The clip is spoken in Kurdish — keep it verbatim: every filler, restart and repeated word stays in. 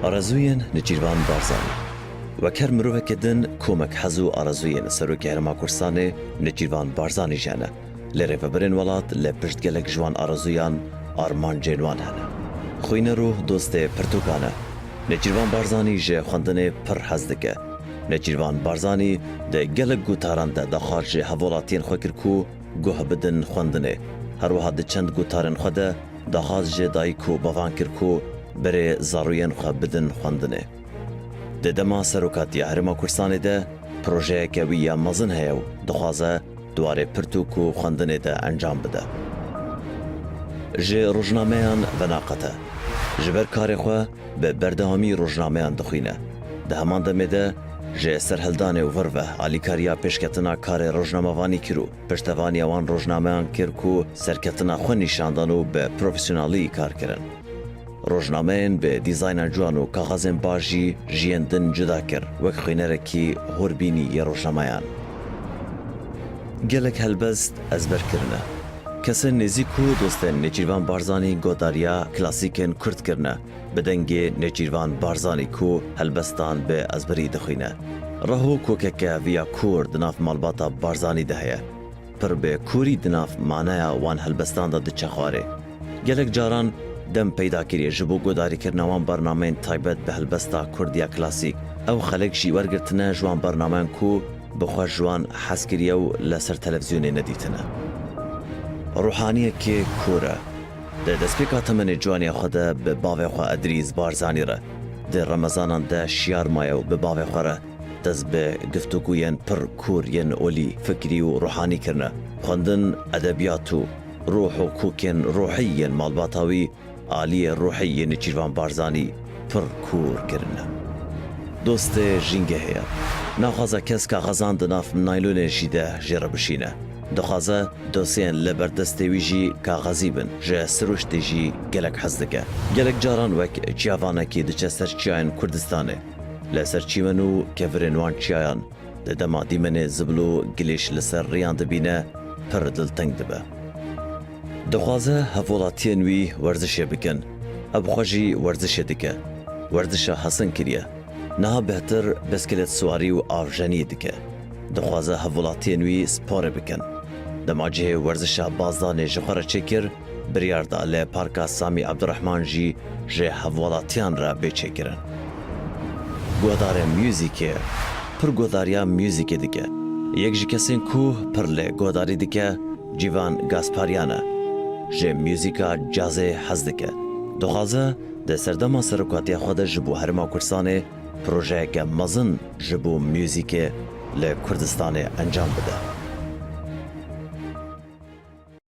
Arezûyên Nêçîrvan Barzanî. Wek her miroveke din, komek hez û arezûyên Serokê Herêma Kurdistanê Nêçîrvan Barzanî jî hene. Lê rêvebirên welat li pişt gelek ji wan arezûyan armancên wan hene. Xwîner û dostê pirtûkan e. Nêçîrvan Barzanî ji xwendinê pir hez dike. Nêçîrvan Barzanî di gelek gotaran de daxwaz ji hevwelatiyên xwe kir ku guh bidin xwendinê. Her wiha di çend gotarên xwe de daxwaz ji dayik û bavan kir ku berê zarûyên xwe bidin xwendinê. Di dema serokatiya Herêma Kurdistanê de projeyeke wî ya mezin heye û dixwaze di warê pirtûk û xwendinê de encam bide. Ji rojnameyan veneqete. Ji ber karê xwe bi berdewamî rojnameyan dixwîne. Di heman demê de ji serhildanê û vir ve alîkariya pêşketina karê rojnamevanî kir û piştevaniya wan rojnameyan kir ku serketina xwe nîşan dan û bi profesyonalî kar kirin. Rojnameyên bi dîzayna ciwan û kaxezên baş jî ji yên din cuda kir, wek xwînerekî hûrbînî yê rojnameyan. Gelek helbest ezber kirine. Kesên nêzîk û dostên Nêçîrvan Barzanî godariya klasîkên kurd kirine, bi dengê Nêçîrvan Barzanî ku helbestan bi ezberî dixwîne. Reh û kokeke viya kûr di nav malbata Barzanî de heye. Pir bi kûrî di nav manaya wan helbestan de diçe xwarê. Gelek caran dem peyda kiriye ji bo godarîkirina wan bernameyên taybet bi helbesta kurd ya klasîk. Ew xelek jî wergirtine ji wan bernameyan ku bi xwe ji wan hez kiriye û li ser televîzyonê nedîtine. Ruhaniyekê kûr e. Di destpêka temenê ciwaniya xwe de bi bavê xwe Edrîs Barzanî re di Remezanan de şiyar maye û bi bavê xwe re dest bi giftûgûyên pir kûr yên olî fikrî û ruhanî kirine. Xwendin, edebiyat û ruh û kokên ruhî yên malbata wî, aliyê ruhî yên Nêçîrvan Barzanî pir kûr kirine. Dostê jîngehê ye. Naxwaze kes kaxezan di nav naylonê jî de jê re bişîne. Dixwaze dosyeyên li ber destê wî jî kaxezî bin, ji sirûştê jî gelek hez dike. Gelek caran wek çiyavanekî diçe ser çiyayên Kurdistanê. Li ser çîmen û kevirên wan çiyayan di dema dîmenê zibil û gilîş li ser riyan dibîne, pir dilteng dibe. Dixwaze hevwelatiyên wî werzişê bikin. Ew bi xwe jî werzişê dike. Werzişa hesin kiriye. Niha bêhtir beskilêt siwarî û avjeniyê dike. Dixwaze hevwelatiyên wî sporê bikin. Dema cihê werzişa bazdanê ji xwe re çêkir, biryar da li Parka Samî Abdurrahman jî ji hevwelatiyan re bê çêkirin. Guhdarê muzîkê. Pir guhdariya muzîkê dike. Yek ji kesên ku pir lê guhdarî dike, Cîvan Gasparyan e. Ji muzîka cazê hez dike. Dixwaze di serdema serokatiya xwe de ji bo Herêma Kurdistanê projeyeke mezin ji bo muzîkê li Kurdistanê encam bide.